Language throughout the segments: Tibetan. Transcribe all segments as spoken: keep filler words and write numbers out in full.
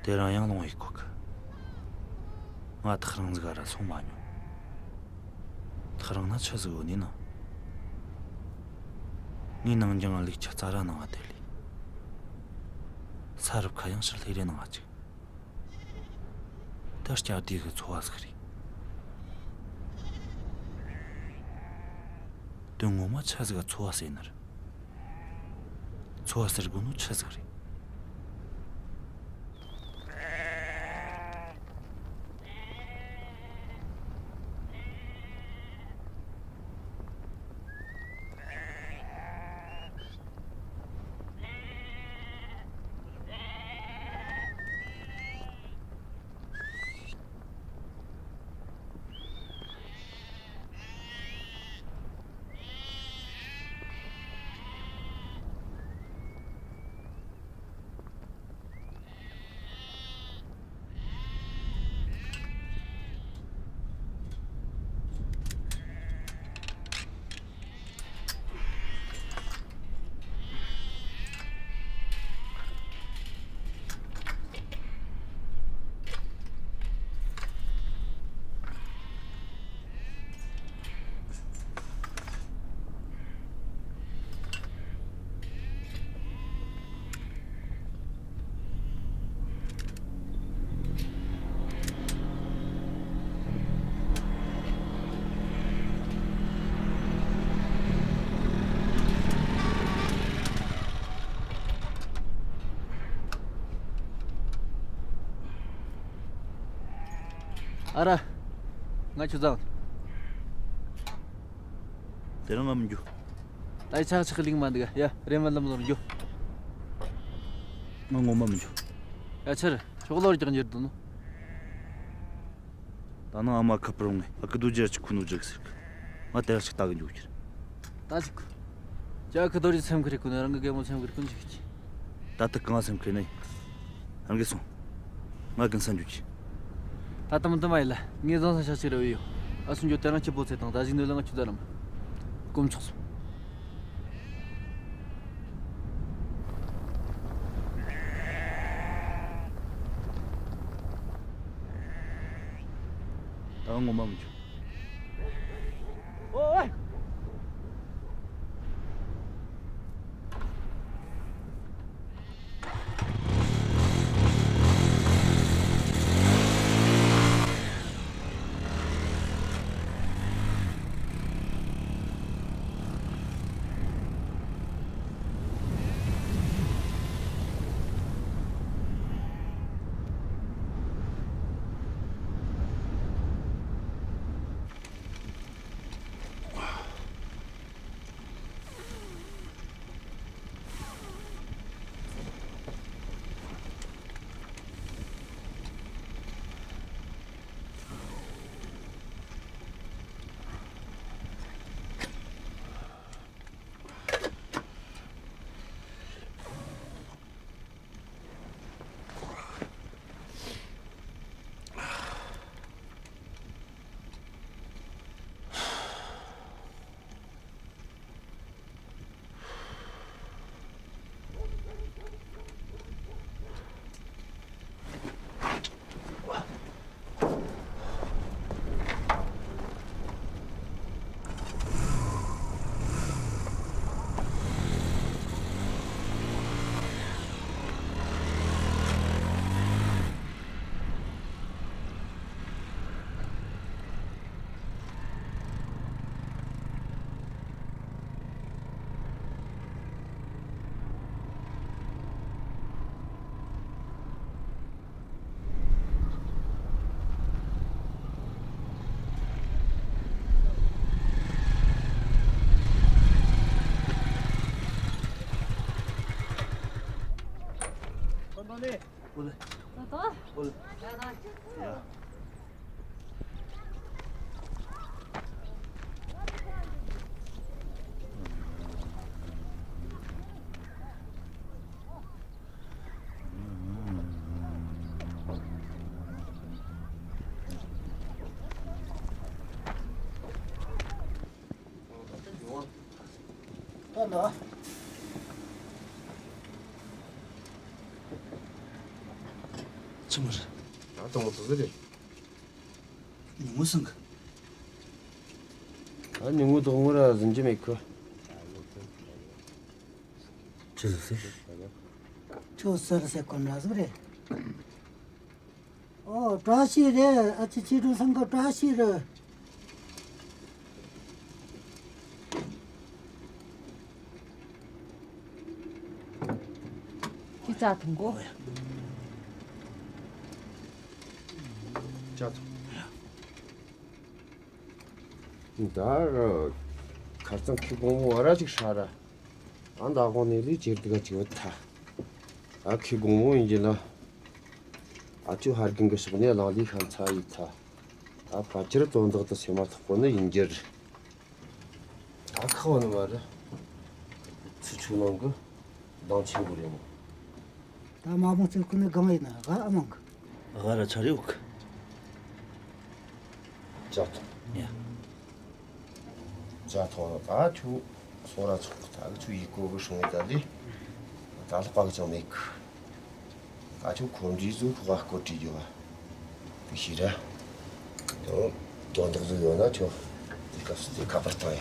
དེ་རིང་ཡང་ལོང་ཡིག་གོ་གི། ང་ཐག་རིང་ཟིག་ག་ར་སོང་མ་མྱོང་། ཐག་རིང་ན་ཆི་ཟིག་ཡོད་ནི་ན། ངའི་ནང་རྒྱང་ལུག་ཆ་རྩ་ར་ནང་ང་དེ་ལས། ས་རུབ་ཁ་ཡང་ཕྱིར་ལྷེ་རེ་ནང་ང་ཅིག་ད་སྐྱ་དེ་གི་འཚོ་བ་ཟིག་རེད། དོན་ངོ་མ་ཆི་ཟིག་ག་འཚོ་བ་ཟེར་ནི་རེད། འཚོ་བ་ཟེར་དགོས་ནོ་ཆི་ཟིག་རེད། ཨ་ར། ང་ཁྱོད་བཟང་། དེ་རིང་ང་མི་འགྱོ། ད་ཡི་ཆག་ཆག་གི་ལིང་མ་འདུག་ཡ། རེམ་མ་ལམ་ལོར་འགྱོ། ང་ངོ་མ་མི་འགྱོ། ཡ་ཆི་རེད། ཤོག་ལོར་རྒྱག་འགྱུར་འདུག་ནོ། ད་ནང་ཨ་མ་ཁ་པར་ངས་ཨ་ཁུ་རྡོ་རྗེ་ཅིག་ཁུ་ནུ་རྒྱག་ཟེར་གི། ང་དེ་ར་ཅིག་ལྟ་གི་འགྱོ་ཁྱེར། ད་ཅིག་ཁུ། ཅི་ཨ་ཁུ་རྡོ་རྗེ་སེམས་ཁུར་རེ་ཁུ་ནས་རང་གི་རྒན་མོ་སེམས་ཁུར་ཁུ་འཇིག་གི། ད་ལྟ་གང་སེམས་ཁུར་ནས། རང་གི་སོང་། ང་གི་ས་འཇུ་གི། ད་ལྟ་མི་ལྟ་མ་ཡིན་ལ། ངས་བཟང་ས་ཤ་ཅིག་རེ་བས་ཡོད། ཨ་སུ་འགྱོ་དེ་རང་ཁྱི་པོ་ཚེ་དང་ད་ཞིག་ནོ་ལ་ང་ཁྱོད་ད་རམ། དཀོན་མཆོག་གསུམ། ད་ངོ་མ་མི་འཇུ། ཨོའི། གཏོང་ཐུབ་ཟེར་རེད། ཉུང་ངུ་སང་གི། ཨ་ཉུང་ངུ་དོག་ངུ་ར་ཟིན་གྱི་མེད་གི། ཆི་ཟིག་ཟེར། ཁྱོད་ཟེར་ཟེར་གོ་འདྲ་ཟིག་རེད། ཨོ་བཀྲ་ཤིས་རེད། ཨ་ཅེ་ཆི་ཀྲུང་སང་གི་བཀྲ་ཤིས་རེད། ཁྱི་རྩྭ་ཐུང་གོ། ཅག་ཐུང་། ད་ར་ཁ་རྩང་ཁྱི་གོང་མོ་བ་ར་ཅིག་ཧྲ་ར། ཨ་མདའ་དགོང་ནས་ལས་ཇེ་སྡུག་ཅིག་བུད་ཐལ། ཨ་ཁྱི་གོང་མོ་ཡིན་གྱི་ལ། ཨ་ཅོ་ཧར་གིན་གི་ཕྱོགས་ནས་གླང་ལི་ཤམ་ཚ་ཡིས་ཐལ། ཨ་ཕལ་ཆེར་དོན་དག་དེ་སེམས་མ་ཐག་པོ་ནི་ཡིན་རྒྱུ་རེད། ད་ཁག་པོ་ནི་མ་རེད། ཚུ་ཆུ་ནང་གི་གདངས་ཆེན་པོ་རེད་མོ། ད་མ་མོ་ཚུར་ཁུ་ནི་གང་ཡིན་ན་ག་ཨ་མང་གི། ག་ར་ཆ་རེ་འུག་ཅག་ཐོང་། ཡ། ཅག་ཐོང་ད་ཆུ་སོ་ར་ཚོགས་ད་ཆུ་ཡི་གོ་གི་སོང་ད་ལི། ད་ལྷག་པ་གི་ཅང་མེད་གི། ད་ཆུ་ཁོ་འདྲིས་ཟུག་ཁོ་ག་སྐོར་བྲིས་རྒྱུ་བ། དེ་ཤི་ར། དོ་དོན་དག་ཟིག་ཡོད་ན་ཆོ། དེ་སྐབས་སུ་དེ་ཁ་པར་བཏང་ཡ།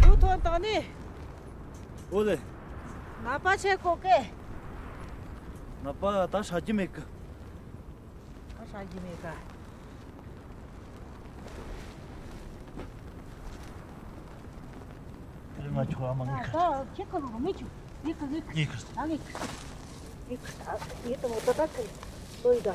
ཁྱོད་ཐོན་དང་ནི། ཨོ་ལེ། ནད་པ་ཆེ་གོ་ཀེ། ནད་པ་ད་ཧྲ་རྒྱུ་མེད་གི། ད་ཧྲ་རྒྱུ་མེད་ག། ང་ཆོ་ཨ་མ་ངས་ཁ། ད་ཁྱེད་ཁ་ལོ་མེད་ཆུ། ངས་ཁ་ངས་ཁ། ངས་ཁ། ད་ངས་ཁ། ངས་ཁ། ད་ངས་ད་མོ་ད་ད་ཁ། ལོ་ཡི་ད།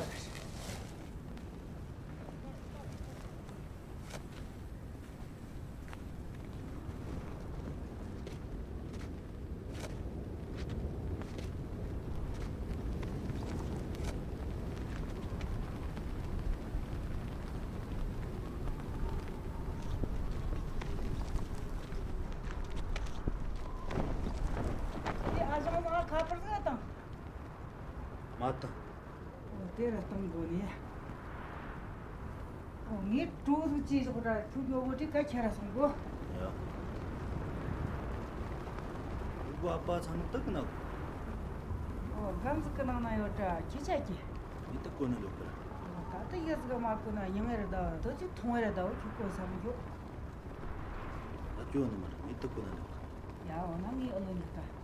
དེ་ཨ་ཞང་ང་ཁ་པར་ཟ་དང་། མ་དང་། ཨོ་དེ་ར་གཏོང་དགོས་ནི། ཨོ་ངས་གྲོ་ཟིག་ཅི་ཞོག་ར་ཐུག་ཡོད་གོ་དྲི་ཀ་ཁྱེར་ར་སོང་གོ། ཡ། ཨུ་གོ་ཨ་པ་ཚང་ནི་དག་ན་གོ། ཨོ་སྒམ་ཟིག་གི་ནང་ན་ཡོད་དྲ་ཁྱི་ཆ་ཀྱི། མི་དག་གོ་ནི་ལོ་གི། ཨོ་ད་ལྟ་ཡི་ཟིག་མ་གོ་ན་ཡང་ཡར་ད་དོ་ཅི་ཐུང་བར་ད་འུ་ཁྱི་གོ་བསམ་ཡོད། ད་ཅོ་ནི་མ་ར་མི་དག་གོ་ན་ལོ་གི། ཡ་འོ་ན་ངས་ཨ་ལོ་ནི་ད།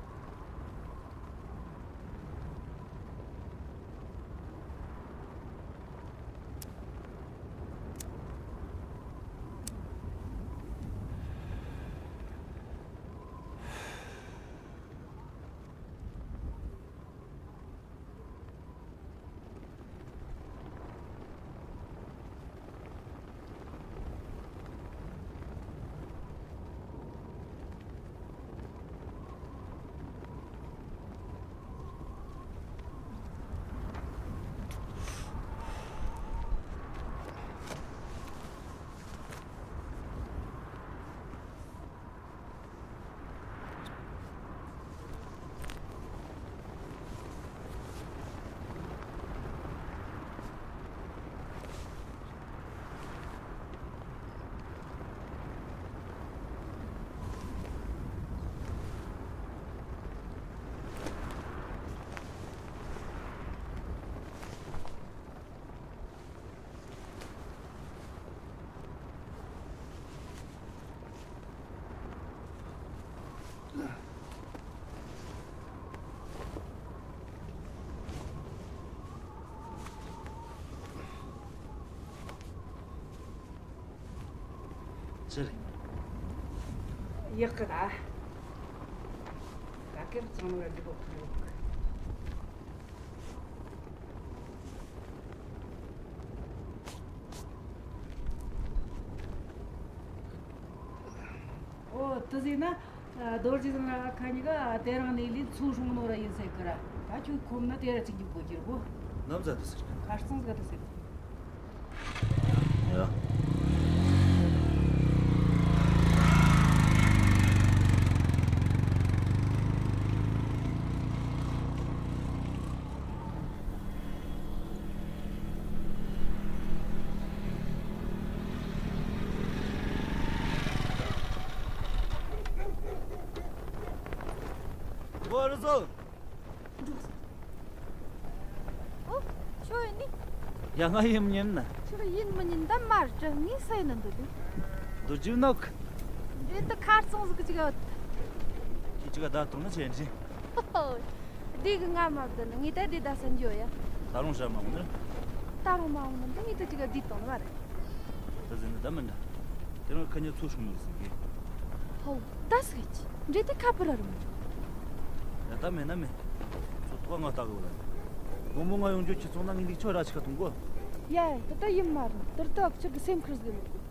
ཅི་རེད། ཡག་གི་ད། ད་སྐད་ཚང་མ་ར་འགྲིག་གོ་ཁུ་ཡོད་གི། ཨོ་དེ་ཟེར་ན། རྡོ་རྗེ་ཚང་ར་ཁ་ཉི་ག་དེ་རང་ནས་ལས་ཚུར་སྲུང་ནོ་ར་ཡིན་ཟེར་གི་ར། ད་ཁྱོད་ཁོམ་ན་དེ་ར་ཅིག་འཇུག་དགོས་ཀྱི་རེད་གོ། ནམ་ཟ་དུ་ཟེར་གི། ཁ་རྩང་ཟ་དུ་ཟེར་གི། ཨོ་རུ་སོ། འགྲོ་སོང་། ཨོ། ཁྱོད་ཡིན་ནི། ཡ། ང་ཡིན་མི་ཉན་ན། ཁྱོད་ཡིན་མི་ཉན་ད་མར་དྲི། ངས་ས་ཡིན་ན་འདོད་ལེ། འདོད་རྒྱུ་ནོག་འདྲེ་འདི་ཁ་རྩང་ཟིག་གི་ཅིག་ཨ། ཁྱེད་ཅིག་ག་བདའ་ཐུབ་ན་ཆེ་འདྲི། ཧོ་ཧོ། འདི་གི་ང་མ་བདེ་ན་ངས་ད་འདི་བདའ་ས་འགྱོ་ཡ། ད་རུང་ཤར་མ་འོང་ནི། ད་རུང་མ་འོང་ན་འདི་ངས་ད་ཅིག་ག་བདེ་བཏང་ནི་མ་རེད། ད་ཟེར་ན་ད་མིན་འདྲ། དེ་རིང་ཁ་ཉིན་ཚུར་ཤོང་ནོ་ཟིན་གི། ཧོ། ད་ཟིག་གི། འདྲེ་དེ་ཁ་པུ་ར་རུང་། ཡ། ད་མེད་ན་མེད། ཚོ་ཐོག་ང་ལྟ་གི་བ་ལ། དགོང་མོ་ང་ཡོང་རྒྱུ་ཁྱི་ཚོང་ན་ངས་ལིག་ཆོ་ར་ཆི་ཁ་གཏོང་གོ། ཡ་ཡ། ད་ད་ཡིན་མ་རུང་། དེར་ད་ཁྱོད་ཀྱི་སེམས་ཁུར་ཟིག་མི་དགོས།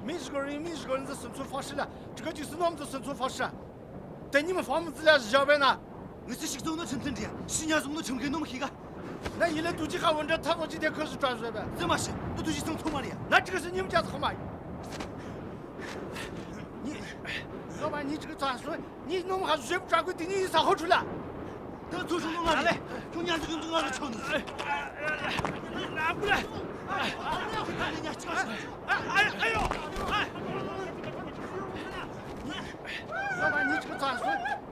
མི་ཞིག་གོ་རིང་མི་ཞིག་གོ་རིང་ཟི་སུན་ཚུན་ཧྥ་ཧྲི་ལ། ཀྲི་ག་ཅིག་སུ་ནོམ་ཟི་སུན་ཚུན་ཧྥ་ཧྲི། དེ་ཉི་མ་ཧྥ་མི་ཙི་ལ་ཞབས་པས་ན། ངི་ཚེ་ཞིག་ཚོགས་ནོ་ཁྲིམས་མཐུན་འདྲི། ཤི་ཉ་བཟུང་ནོ་ཁྲིམས་འགལ་ནོ་མི་ཤེས་ག་ན་ཡི་ལེ་དུ་ཅི་ཁ་འོན་ཏྲ་ཐབ་བོ་ཅི་དེ་ཁོས་སུ་བྲ་བཟོས་པས། ཙི་མ་ཤི་དུ་དུ་ཅི་སང་ཚོ་མ་རེད་ཡ། ན་ཀྲི་ག་སི་ཉིམ་ཅག་ཚོ་མ་ཡིན། ནི་ལོ་མ་ཉི་ཅི་གི་ཚ་སོ་ནི་ནོ་མ་ཧ་ཟོས་བྲ་གོས་དེ་ཉི་ཡི་ས་ཧོ་ཁྲུ་ལ། ད་ཚོ་ཤོང་ནོ་ང་རེད། ཁྱོད་ཉ་ཚོ་ཁྱོད་ཚོ་ང་ལ་ཆོག་ནི། ན་བུ་ལ། ཁྱོད་ཉ་ཅི་ག་སོ། ཨ་ཨ་ཡོ། ལོ་མ་ཉི་ཅི་གི་ཚ་སོ།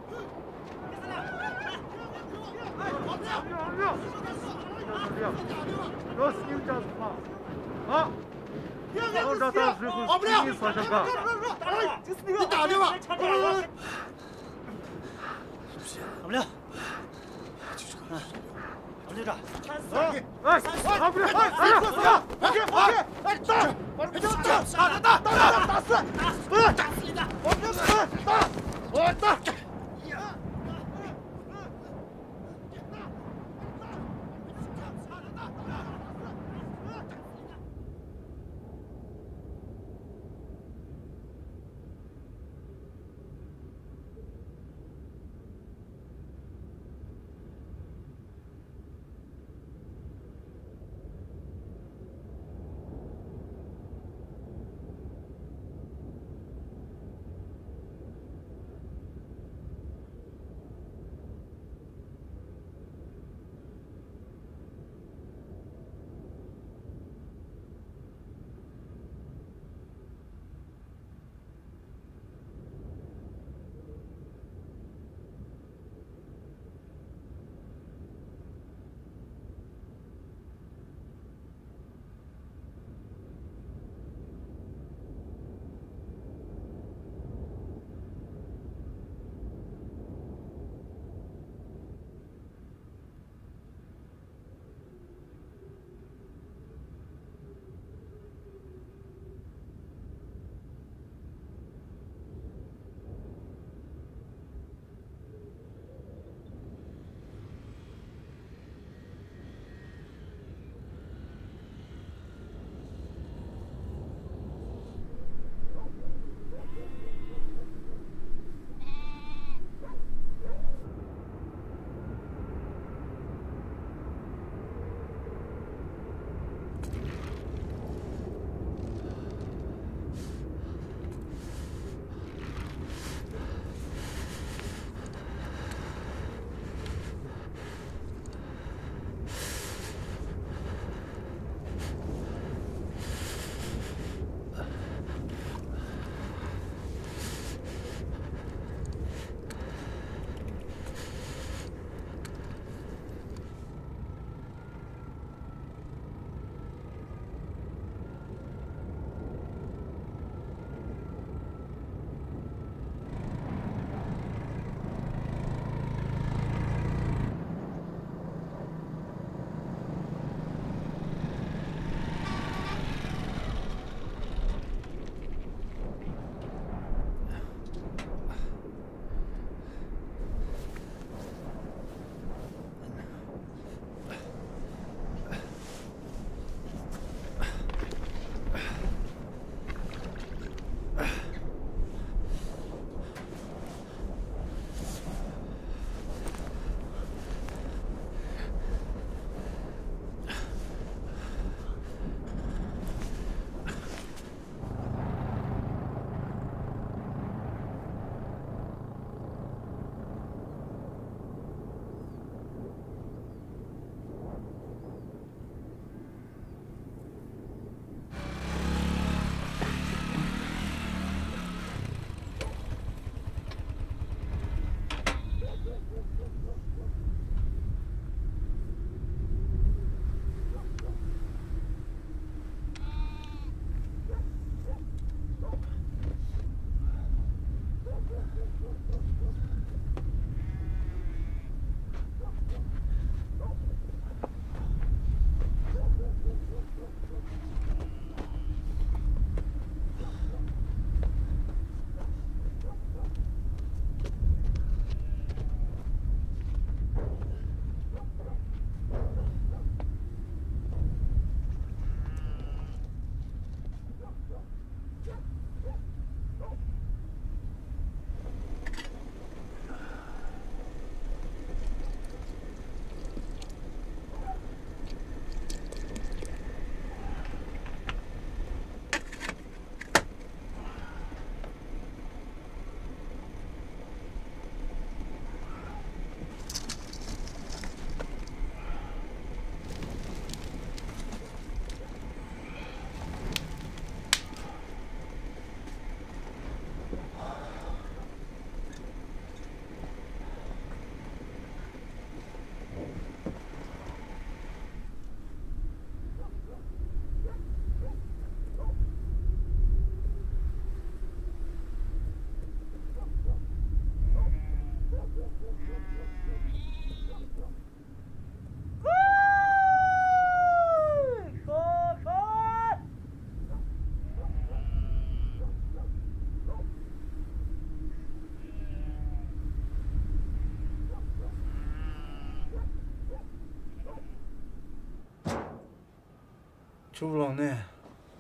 ཤུབ་ལོང་ནས།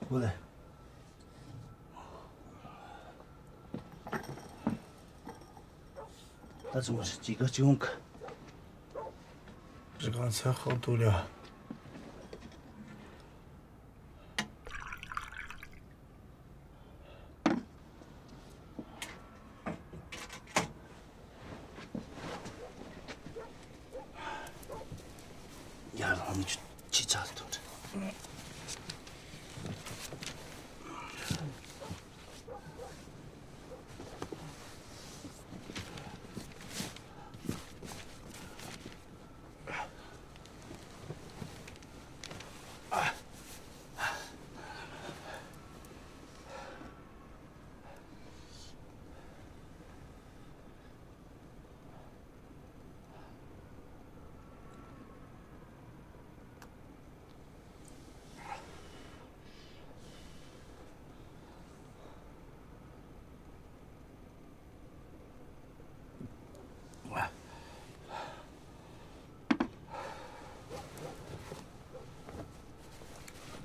ཨོ་ལེ། ད་ཚོ་ཅི་ག་ཅི་ཡོང་གི། རི་གང་ཚད་ཧོ་ཏུ་ལ། ཡར་ལངས་ནས་ཅི་ཆགས་སུ་ཐོན།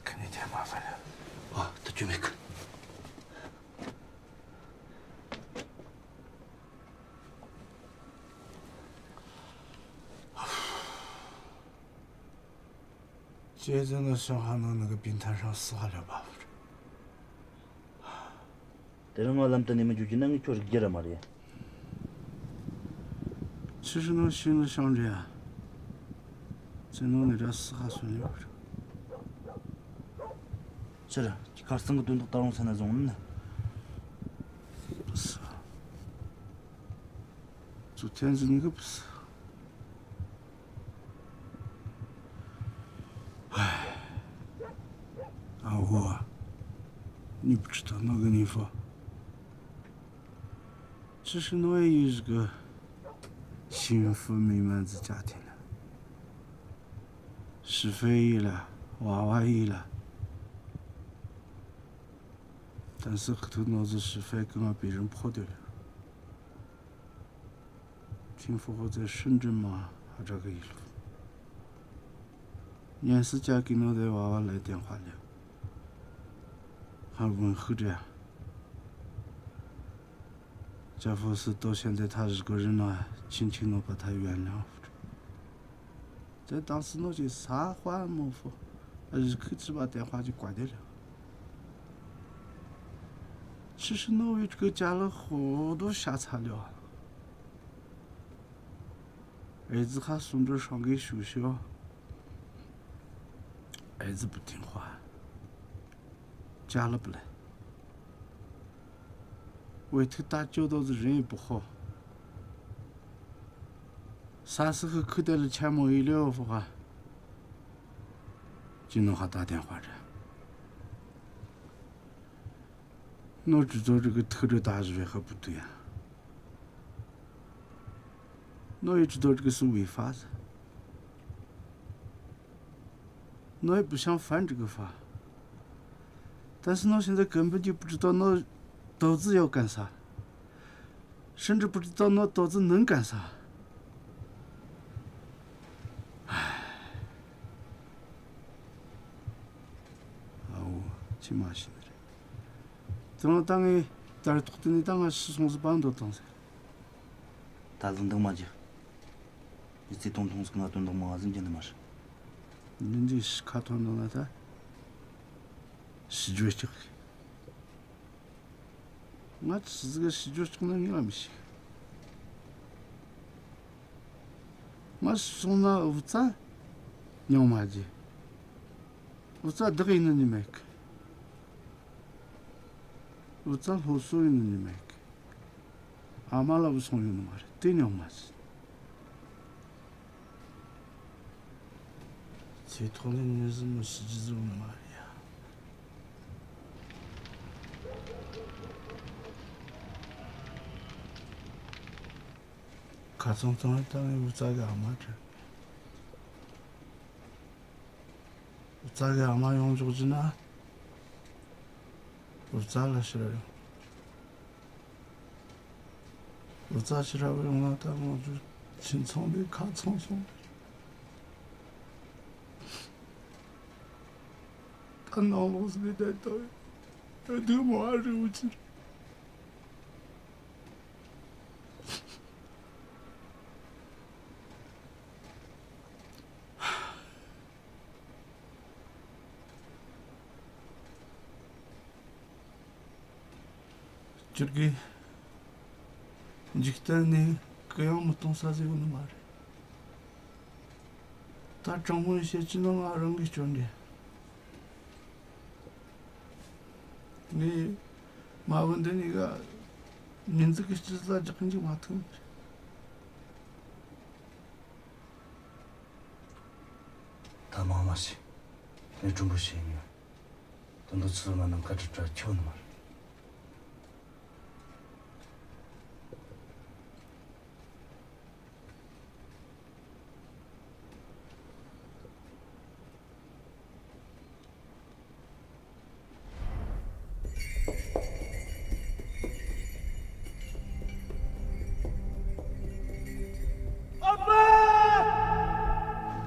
ཁ་ནས་ཐལ་མ་ཕར་ལ། ཨ། ད་རྒྱུ་མེད་གི། ཅེས་ཟེར་ན་ཤང་ཧ་ནང་ནང་གི་བིན་ཐན་ཧྲང་སི་ཧ་ལ་བ་བར། དེ་རིང་ང་ལམ་དུ་ནས་མི་འཇུག་རྒྱུ་ན་ངས་ཁྱོད་རིག་རྒྱུ་ར་མ་རེད། ཕྱི་ཧྲི་ནང་ཤི་ནི་ཤང་རེད་ཨ། ཙི་ནང་ནས་ར་སི་ཧ་སོན་ཡོད་རེད། ཕྱིར་ཁར་སང་གི་དོན་དག་ད་རུང་ས་ན་བཟུང་ནི། ཙུ་ཐན་ཟིན་གི་བུ་སི། ཨ་ཧོ། 你不知道那个地方。这是诺言一个幸福美满的家庭了。是非一了，娃娃一了。但是可能我是是非跟我别人破掉了。 ཁྱིམ་ཕོ་ཁོ་ཚོའི་ཧྲིན་ཀྲིན་མ་ཧ་དྲག་གི་ཡིན་ལུགས། ཉན་སྲིད་ཅག་གི་ནོ་དེ་བ་བ་ལས་བསྟན་དཔའ་ལས། ཧ་བུན་ཧུ་དྲ། ཅ་ཕོ་སི་ཏོ་ཤན་དེ་ཐ་རི་གོ་རི་ན་ཆིན་ཆིན་ནོ་པ་ཐ་ཡུན་ལང་། དེ་དང་སི་ནོ་ཅི་ས་དཔའ་མོ་ཕོ། རི་ཁུ་ཚི་བ་བསྟན་དཔའ་ཅི་བཀའ་དེ་ལ། ཕྱི་ཤི་ནོ་བའི་ཀི་ཅ་ལག་ཧོ་དོ་ཤ་ཚ་ལེ་བ། ཨེ་ཙི་ཁ་སུམ་འགྲོ་ཧྲང་གི་ཤུ་ཤོ། ཨེ་ཙི་བུ་ཐིང་ཧྭ། ཅ་ལ་པ་ལེ། ཝེ་ཐི་ཏ་ཅོ་དོ་ཟི་རེན་བུ་ཧོ། ས་སི་ཧི་ཁུ་ཏེ་ལ་ཆ་མོ་ཡི་ལེ་བ་ཧ། ཅི་ནོ་ཧ་ད་ཐེན་ཧྭ་རེ། ནོ་ཅི་ཙོ་རི་གི་ཐུ་རི་ད་ཟི་བེ་ཧ་བུ་ཏུ་ཡ། 那也知道这个是违法的。那也不想犯这个法。但是呢，现在根本就不知道那投资要干啥，甚至不知道那投资能干啥。唉，啊，我起码现在，等到当你但是土地你当然是从事办多东西。 ད་ལུང་འདང་མ་རྒྱུ། མི་ཚེ་ཐུང་ཐུང་ཟིག་ང་དོན་དག་མང་ཟིན་རྒྱུ་ནི་མ་རེད། མི་འདི་ཤི་ཁ་ཐོན་འདུག་ན་ད། ཤི་རྒྱུ་ལྕགས། ང་ཆི་ཟིག་ག་ཤི་རྒྱུ་ལྕགས་ན་ངས་ལ་མི་ཤེས། ང་སོང་ན་འུ་ཚ་ཉང་མ་རྒྱུ། འུ་ཚ་བདག་ཡིན་ནི་མེད་གི། འུ་ཚ་སློབ་གསོ་ཡིན་ནི་མེད་གི། ཨ་མ་ལ་བུ་སོང་ཡོད་ནི་མ་རེད། དེ་ཉོག་མ་ཟིན། ཚེ་ཐོག་ནས་ཉོན་ཟིན་མི་ཤི་རྒྱུ་ཟིན་ནི་མ་རེད་ཡ། ཁ་ཚང་ཚང་ལ་ད་ངའི་བུ་ཚ་གི་ཨ་མ་དྲན། བུ་ཚ་གི་ཨ་མ་ཡོང་འཇོག་རྒྱུ་ན། བུ་ཚ་ལ་ཕྱིར་ཡོང་། བུ་ཚ་ཕྱིར་ར་ཡོང་ན་ད་ང་ཚོ་ཁྱིམ་ཚང་འདི་ཁ་ཚང་སོང་། ད་ ཨ་ནང་ལོགས་སུ་བསྡད་དང་སྡུག་མོ་ཨ་རི་འུ་ཅིར། སྤྱིར་གི་འཇིག་རྟེན་ནས་གུ་ཡངས་མི་གཏོང་ས་ཟིག་ཡོད་ནི་མ་རེད། ད་དྲང་མོ་བཤད་ཀྱི་ན་ང་རང་གི་སྐྱོན་རེད། ངས་མ་བུ་འདི་གཉིས་ཀ་ཉིན་ཟིག་གི་སྐྱིད་ལ་རྒྱག་གིན་འཇུག་མ་ཐུབ། ད་མང་མ་ཞིག་ངས་གྲུང་པོ་བྱས་ཡིན། དོན་དུ་ཚུར་མ་ནམ་མཁའ་དྲི་བྲལ་ཁྱོད་ནི་མ་རེད།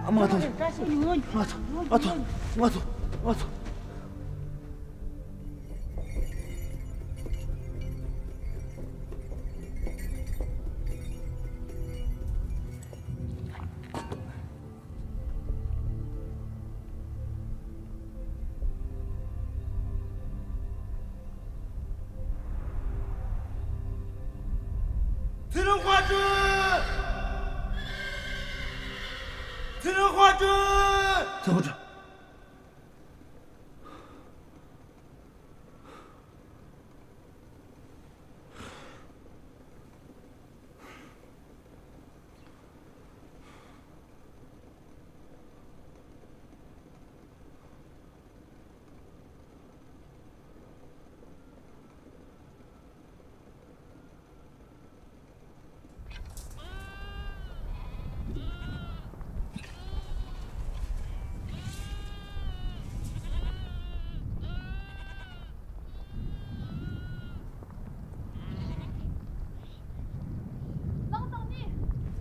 ཨ་མ་ཐོངས། ང་ཐོངས། ང་ཐོངས། ང་ཐོངས། ང་ཐོངས། ཚེ་རིང་དཔལ་སྒྲོན། ཚེ་རིང་དཔལ་སྒྲོན། ཚེ་རིང་དཔལ་སྒྲོན།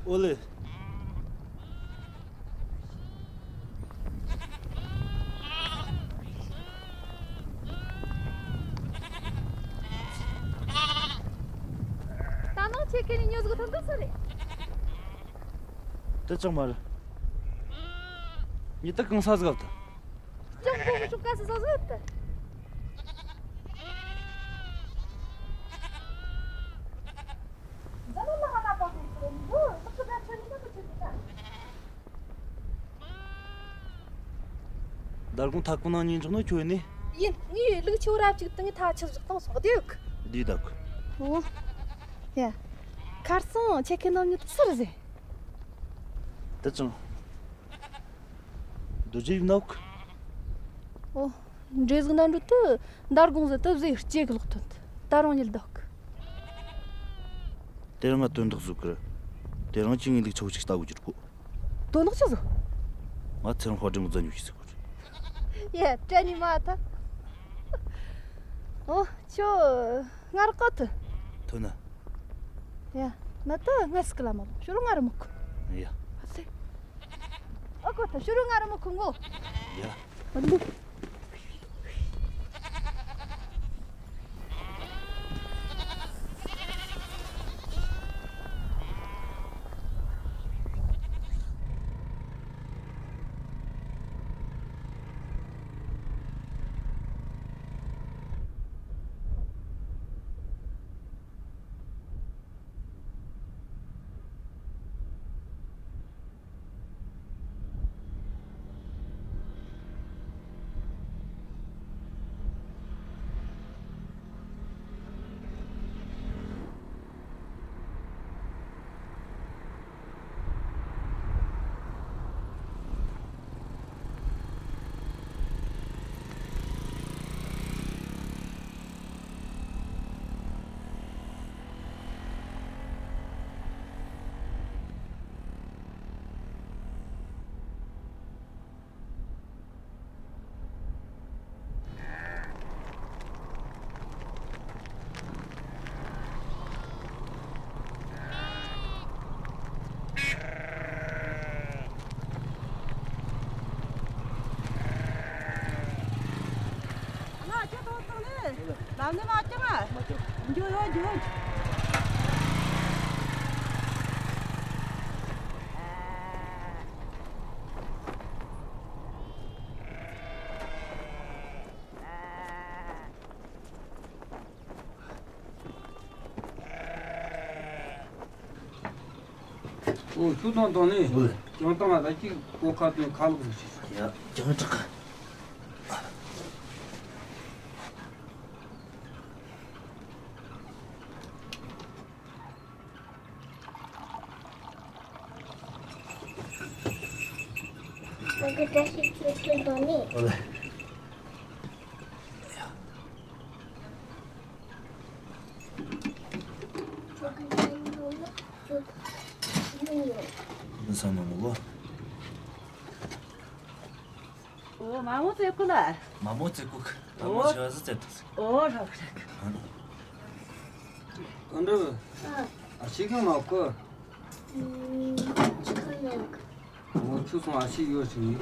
ཨོ་ལེ། ད་ནངས་ཁྱེད་ཀྱི་ནི་ཉོ་ཟིག་ཐོན་གི་ས་རེད། དེ་ཅང་མ་རེད། ཉི་ད་གང་ས་ཟིག་བབ་ད། ཅང་གོ་མི་ཆོག་ག་ས་ས་ཟིག་བབ་ད། མདར་དགོང་ཐ་ཀོ་ནང་ཉིན་འཇོག་ནོ་ཁྱོད་ནི། ཡིན། ངས་ལུག་ཆུ་ར་གཅིག་དང་ཐ་ཆུ་བཞག་དང་སོགས་བསྡད་ཡོད་གི། འདི་བདག་གི། ཨོ། ཡ། ཁར་སང་ཁྱེད་ཀྱི་ནང་ཉིད་སུ་རེད་ཟེ། དེ་ཅང་། རྡོ་རྗེ་ཡིག་ནོག། ཨོ། འདྲེ་ཟིག་ན་འགྲོ་དུ་མདར་དགོང་ཟི་དུ་བཟོས་སྐྱེ་གི་ལོག་ཐོན་དུ་ད་རུང་ཉིད་བདག་གི། དེ་རིང་ང་དོན་དག་བཟོ་གི་རེད། དེ་རིང་ཁྱེད་ངའི་ལུག་ཆུ་ཅིག་ལྟ་དགོས་ཀྱི་རེད་གོ། དོན་དག་ཆི་ཟིག། ང་ཚེ་རིང་དཔལ་སྒྲོན་གི་རྫུན་ཡོད་ཤི་ཟེར་གོ་རེད། ཡ། དྲན་ནི་མ་ཐག། ཨོ། ཁྱོད་ང་ར་ཀོ་ཐུ། ཐུ་ན། ཡ། ན་ད་ང་སི་ཀི་ལ་མ་ལོ་ཤོ་རུ་ང་ར་མུ་ཁུ། ཡ། ཨ་སེ། ཨ་ཀོ་ཐུ་ཤོ་རུ་ང་ར་མུ་ཁུ་ངོ་། ཡ། ཨ་ལུ། ཨ་ནི་མ་བཏང་ཨ། མ་བཏང་། འགྱོ་ཡོད་འགྱོ་ཡོད། ཨོ་ཆུ་དང་དང་ནི། ཨོ། ཀྱང་བཏང་ལ་ད་ཅིག་གོ་ཁ་དང་ཁ་ལོག་ཟིག་ཤིག་ཡ་ཀྱང་དྲག་ག་ཨོ་མ་མོ་ཙེ་ཀུ་ལ། མ་མོ་ཙེ་ཀུ། མ་མོ་ཞོ་ཟི་ཙེ་ཏུ། ཨོ་རོགས་རེད། གང་འདྲ། ཨ་ཤི་གང་ལ་ཀུ། ཨོ་ཆུ་སོང་ཨ་ཤི་ཡོད་ཞིག་ནི།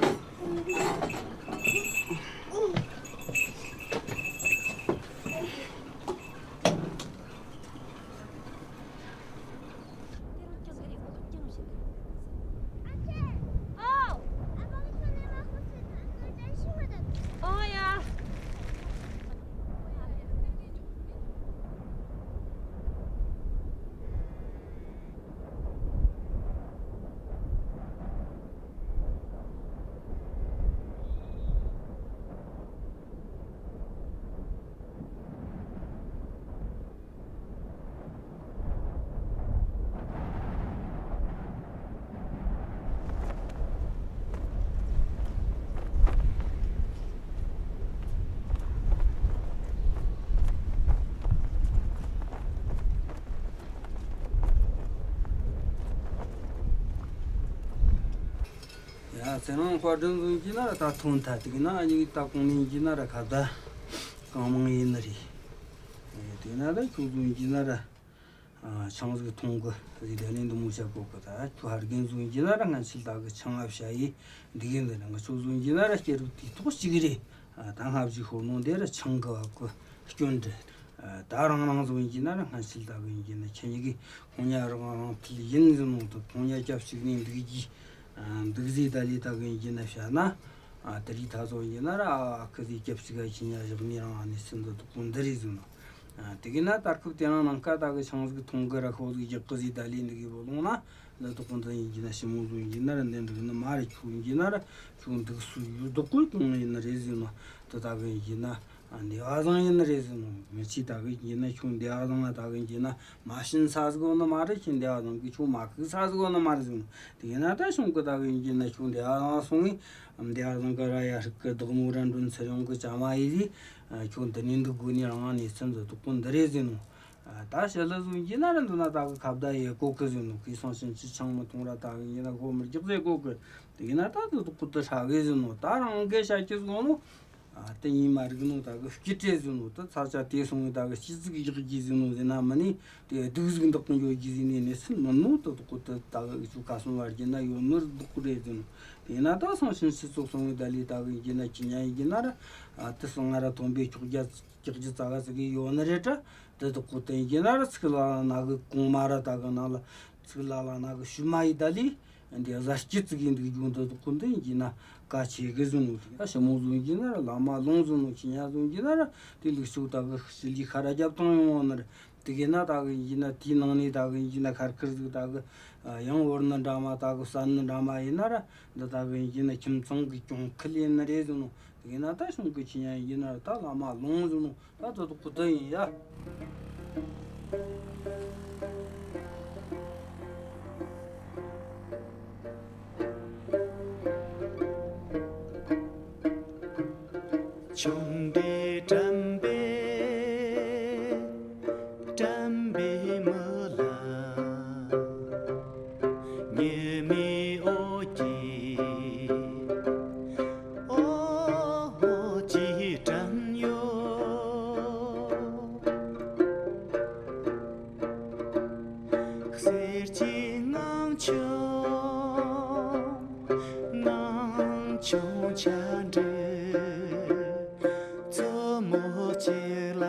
ཡ་ཚེ་རིང་དཔལ་སྒྲོན་ཟིག་གི་ན་ར་ད་ཐོན་ཐལ། དེ་གི་ན་ཨ་ཉིག་ད་གོང་ནས་གི་ན་ར་ཁ་བརྡ་གང་མང་ཡིན་ནི་རེད། དེ་ན་ད་ཁྱོད་ཟིག་གི་ན་ར། ཨ་ཆང་ཟིག་འཐུང་གི་ཟིག་དེ་ནས་འདི་མོ་བྱ་གོ་གི། ད་ཁྱོད་ཧ་རྒན་ཟིག་གི་ན་ར་སྔ་ཕྱི་ལ་གི་ཆང་ཨ་བྱ་ཡི་འདི་གི་འདི་ན་ང་ཁྱོད་ཟིག་གི་ན་ར་སྐྱེ་རུ་དེ་ཐོག་གཅིག་རེད། ཨ་ད་སྔ་ཕྱི་ཤོར་ནོ་དེ་ར་ཆང་གི་བ་གི་སྐྱོན་རེད། ཨ་ད་རང་རང་ཟིག་གི་ན་ར་སྔ་ཕྱི་ལ་གི་ཡིན་ན་ཁྱེད་གཉིས་གི་ཁོང་ཉ་རང་རང་ཕུལ་ཡིན་ཟིག་ནོ་དུ་ཁོང་ཉ་སྐྱབས་གཅིག་ནས་འདུག་གི། འདུག་ཟེ་ད་ལི་ད་གི་ཡིན་ན་བྱ་ན། ཨ་དེ་རིགས་ད་ཚོ་ཡིན་ན་ར་ཨ་ཁུ་ཟིག་སྐྱབས་གཅིག་ག་ཁྱེད་ཉ་བཞག་ནས་རང་ཨ་ནི་སུན་དུ་དུ་ཀུན་འདི་རེད་ཟིག་ནོ། དེ་གི་ན་ད་སྐབས་དེ་རིང་ནངས་ཀ་ད་གི་ཆང་ཟིག་འཐུང་གི་ར་ཤོག་ཟིག་རྒྱག་གི་ཟིག་ད་ལི་འདི་གི་བོ་ལོང་ན་འདི་དོག་པོ་འདི་ཡིན་གྱི་ན་ཞི་མོ་ཟིག་ཡིན་གྱི་ན་ར་འདི་འགྲིག་ནི་མ་རེད། ཁྱོད་ཡིན་གྱི་ན་ར་ཁྱོད་འདུག་སུ་ཡུལ་དོག་པོ་གྱོང་ཡིན་ནི་རེད་ཟིག་ནོ། དེ་ད་གི་ཡིན་གྱི་ན་འདི་བ་བཟང་ཡིན་ནི་རེད་ཟིག་ནོ། མི་ཚེ་ད་གི་ཡིན་གྱི་ན་ཁྱོད་འདི་བ་བཟང་ང་ད་གི་ཡིན་གྱི་ན་མ་ཤི་ས་ཟིག་ཡོད་ནི་མ་རེད། ཁྱོད་འདི་བ་བཟང་གི་ཁྱོད་མ་ཁུག་ས་ཟིག་ཡོད་ནི་མ་རེད་ཟིག་ནོ། དེ་ཡིན་ན་ད་ཤོང་གི་ད་གི་ཡིན་གྱི་ན་ཁྱོད་འདི་བ་བཟང་སོང་ངས་འདི་བ་བཟང་གི་ར་ཡ་ཧྲིག་གི་བདག་མོ་ར་འགྲོ་ཚུར་ཡོང་གི་ཅང་མ་ཡིན་ཟིག་ཁྱོད་འདི་ནས་འདུག་དགོས་ནི་རང་ནས་སེམས་ཟིག་དོག་པོ་འདི་རེད་ཟིག་ནོ། ད་ཞི་ལི་ཟིག་ཡིན་གྱི་ན་ར་འདི་ན་ད་གི་ཁ་བརྡ་ཡེ་གོ་གི་ཟིག་ནོ། ཁོས་སང་ཕྱིན་ཆད་ཆང་མི་འཐུང་ར་ད་གི་ཡིན་ན་སྒོ་མི་རྒྱག་ཟེ་གོ་གི། དེ་ཡིན་ན་ད་དེ་དོག་པོ་དེ་ཧྲ་གི་ཟིག་ནོ། ད་རང་གི་བྱ་ཁྱི་ཟིག་ནོ། དེ་ཡིན་མ་རིག་ནོ། ད་གི་སྐྱིད་བྲེ་ཟིག་ནོ། ད་ཚ་ཆ་དེ་སོང་བའི་ད་གི་སྐྱིད་ཟིག་ཡག་གི་ཟིག་ནོ་ཟེར་ན་མིན་ནི་དེ་སྡུག་ཟིག་འདག་གི་འགྱོ་གི་ཟིག་ནི་ནི་སུན་མིན་ནོ། དེ་དོག་པོ་དེ་ད་གི་ཆུ་ཁ་སོང་བར་གྱི་ན་ཡོད་ནོ་ར་དོག་པོ་རེད་ཟིག་ནོ། དེ་ཡིན་ན་ད་སང་ཕྱིན་ཆད་ཚོགས་སོང་བའི་ད་ལི་ད་གི་ཡིན་གྱི་ན་ཁྱི་ཉ་ཡིན་གྱི་ན་ར་དེ་སང་ང་ར་ཐོན་པའི་ཁྱོག་རྒྱ། ཀྱག་ཀྱི་ཙག་ག་ཙིག་གི་ཡོད་ནི་རེད་དྲ། དེ་དོག་པོ་དེ་ཡིན་གྱི་ན་ར་ཚིག་ལ་ལ་ན་གི་གོང་མ་ར་ད་གི་ན་ལ་ཚིག་ལ་ལ་ན་གི་ཤུ་མ་ཡི་ད་ལི་འདི་ཟ་སྐྱིད་ཙིག་གི་འདུག་རྒྱུ་འདི་དོག་པོ་འདི་ཡིན་གྱི་ན་ཀ་ཆེ་གི་ཟིག་ནོ། ད་ཞི་མོ་ཟིག་ཡིན་གྱི་ན་ར་བླ་མ་ལོང་ཟིག་ནོ། ཁྱི་ཉ་ཟིག་ཡིན་གྱི་ན་ར་དེ་ལུགས་ཤུགས་ད་གི་ཞི་ལི་ཁ་ར་རྒྱབ་ཐང་ཡོང་བ་ནི་ར། དེ་གི་ན་ད་གི་ཡིན་གྱི་ན་དེའི་ནང་ནས་ད་གི་ཡིན་གྱི་ན་ཁར་ཁར་ཟིག་ད་གི་ཡང་བོར་ནི་འདྲ་མ་ད་གི་བསད་ནི་འདྲ་མ་ཡིན་ན་ར་འདི་ད་གི་ཡིན་གྱི་ན་ཁྱིམ་ཚང་གི་གྱོང་ཁུལ་ཡིན་ནི་རེད་ཟིག་ནོ། དེ་ན་ད་ཤོང་གི་ཁྱི་ཉ་ཡིན་ན་ད་བླ་མ་ལོང་ཟིག་ནོ། ད་དོ་དོག་པོ་དེ་ཡིན་ཡ། ཆུང་འདྲིས་དྲན་པས་དྲན་པའི་མི་ལ། ཉི་མའི་འོད་ཀྱིས་འོད་ཀྱིས་དྲན་ཡོད། གསེར་གྱི་ངང་ཆུང་ངང་ཆུང་ཆ་འདྲ་མཚོ་མོ་གཅིག་ལ།